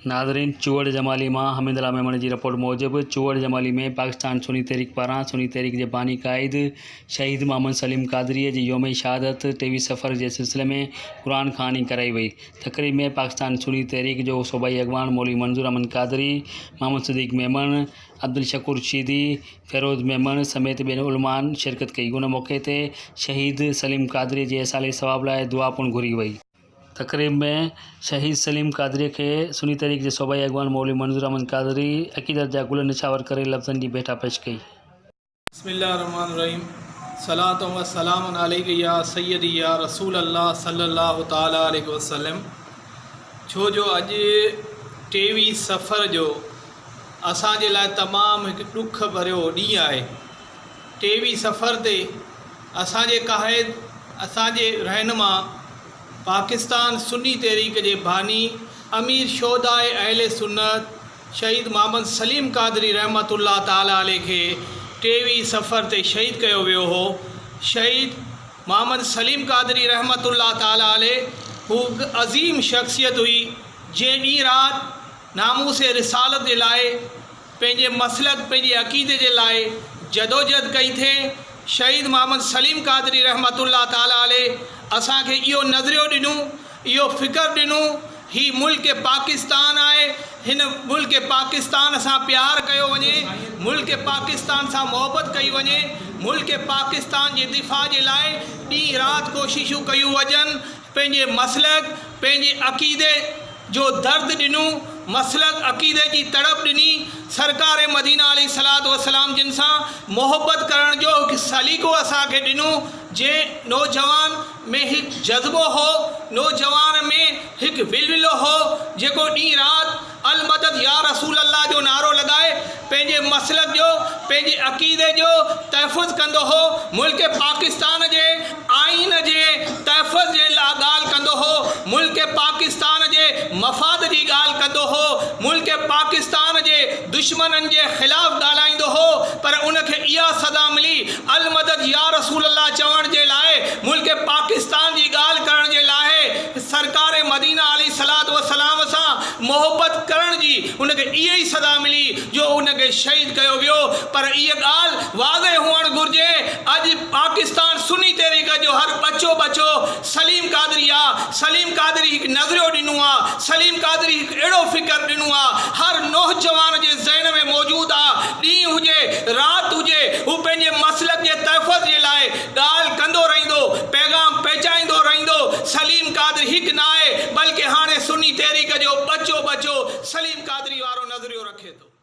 ناظرين چوهڙ جمالي مان حميد الله ميمڻ جي رپورٽ موجب چوهڙ جمالي ۾ پاڪستان سني تحريڪ پاران سني تحريڪ جي باني قائد شهيد محمد سليم قادري جي يوم شهادت 23 صفر جي سلسلي ۾ قرآن خواني ڪرائي وئي تقريب ۾ پاڪستان سني تحريڪ جو صوبائي اڳواڻ مولوي منظور احمد قادري محمد صديق ميمڻ عبدالشڪور شيدي فيروز ميمڻ سميت ٻين علمائن شرڪت ڪئي ان موقعي تي شهيد سليم قادري جي ايصال ثواب لاء دعا پڻ گهري وئي. تقريب ۾ شهيد سليم قادري کي سني تحريڪ جي صوبائي اڳواڻ مولوي منظور احمد قادري عقيدت جا گل نڇاور ڪري لفظن جي ڀيٽا پيش ڪئي. بسم الله الرحمن الرحيم صلوة و سلام عليک يا سيدي يا رسول الله صلي الله تعالي عليه وسلم ڇو جو اڄ ٽيويهه صفر جو اسان جي لاء تمام هڪ ڏک ڀريو ڏينهن آهي ٽيويهه صفر تي اسان جي قائد، اسان جي رهنما، پاڪستان سني تحريڪ جي باني امير شهداء اهل سنت شهيد محمد سليم قادري رحمة الله تعالٰي عليه کي ٽيويهه صفر تي شهيد ڪيو ويو هو. شهيد محمد سليم قادري رحمة الله تعالٰي عليه هو هڪ عظيم شخصيت هئي جنهن ڏينهن رات ناموس رسالت جي لاء پنهنجي مسلڪ، پنهنجي عقيدي جي لاء جدوجهد ڪئي ٿي. شهيد محمد سليم قادري رحمة الله تعالٰي عليه اسان کي اهو نظريو ڏنو، اهو فڪر ڏنو، هي ملڪ پاڪستان آهي، هن ملڪ پاڪستان سان پيار ڪيو وڃي، ملڪ پاڪستان سان محبت ڪئي وڃي، ملڪ پاڪستان جي دفاع جي لاء ڏينهن رات ڪوششون ڪيون وڃن، پنهنجي مسلڪ، پنهنجي عقيدي جو درد ڏنو، مسلڪ، عقيدي جي تڙپ ڏني، سرڪار مدينه عليه الصلوة والسلام جن سان محبت ڪرڻ جو هڪ سليقو اسان کي ڏنو، جنهن نوجوان ۾ هڪ جذبو هو، نوجوان ۾ هڪ ولولو هو، جيڪو ڏينهن رات المدد يا رسول الله جو نعرو لڳائي پنهنجي مسلڪ جو، پنهنجي عقيدي جو تحفظ ڪندو هو، ملڪ پاڪستان جي آئين جي تحفظ جي لا ڳالهه ڪندو هو، ملڪ پاڪستان جي مفاد جي ڳالهه ڪندو هو، ملڪ پاڪستان جي دشمنن جي خلاف ڳالهائيندو هو پر ان کي اها سزا ملي المدد يا رسول الله چوڻ جي لاء ملڪ پاڪستان جي ڳالهه ڪرڻ جي لاء سرڪار مدينه عليه الصلوة والسلام سان محبت ڪرڻ جي ان کي اها ئي سزا ملي جو ان کي شهيد ڪيو ويو پر اها ڳالهه واضح هئڻ گهرجي اڄ پاڪستان سني تحريڪ جو هر ٻچو ٻچو سليم قادري آ، سليم قادري هڪ نظريو ڏنو آ، سليم قادري هڪ اهڙو فڪر ڏنو آ، هر نوجوان جي ذهن ۾ موجود آ، ڏينهن هجي رات هجي هو پنهنجي مسلڪ جي تحفظ جي لاء ڳالهه ڪندو رهندو، پيغام پهچائيندو رهندو، سليم قادري هڪ نه آهي بلڪه هاڻي سني تحريڪ جو ٻچو ٻچو سليم قادري وارو نظريو رکي ٿو.